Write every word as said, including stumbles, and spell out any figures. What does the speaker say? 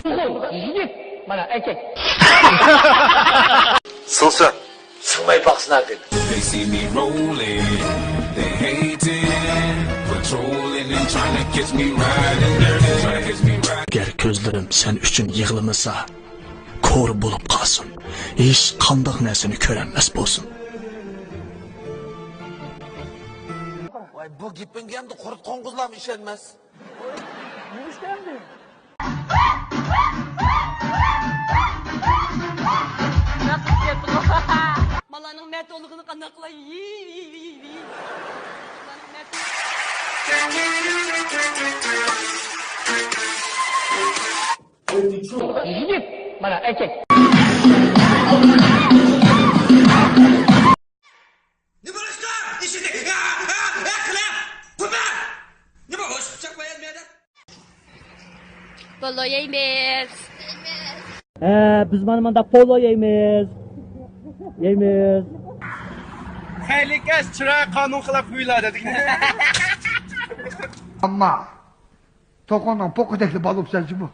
ئوغۇل، يىگىت، مانا ئەركەك. سىڭسۇن. سىڭمەي باقسىن ئاكىنى. They see me rolling, they hating, patrolling and trying to catch me riding dirty, trying to catch me riding. ئەگەر كۆزلىرىم سەن ئۈچۈن يىغلىمىسا، كور بولۇپ قالسۇن. ھېچ قانداق نەرسىنى كۆرەلمەس بولسۇن. ۋاي، بۇ گېپىڭگە ئەمدى قۇرت قوڭغۇزلارمۇ ئىشەنمەس. ماللارنىڭ مەتولۇقىنى قانداق قىلاي؟ ۋىي، ۋىي، ۋىي، ۋىي. ماللارنىڭ مەت- يىگىت، مانا ئەركەك. نېمە ئىشتا؟ ئىشىدە. يا، يا، يا، قىلە. قۇربان. نېمە ھوش چاقمايان مەيدە؟ پولو يەيمىز. ھە، بىز مانا ماندا پولو يەيمىز. يەيمىز. خەيرلىك ئەس، چىراي قانۇن خىلاپ ھۈيلا دېدىك. ئەمما توخۇنىڭ پوقىدەكلا بالىلىق سەنچىمۇ؟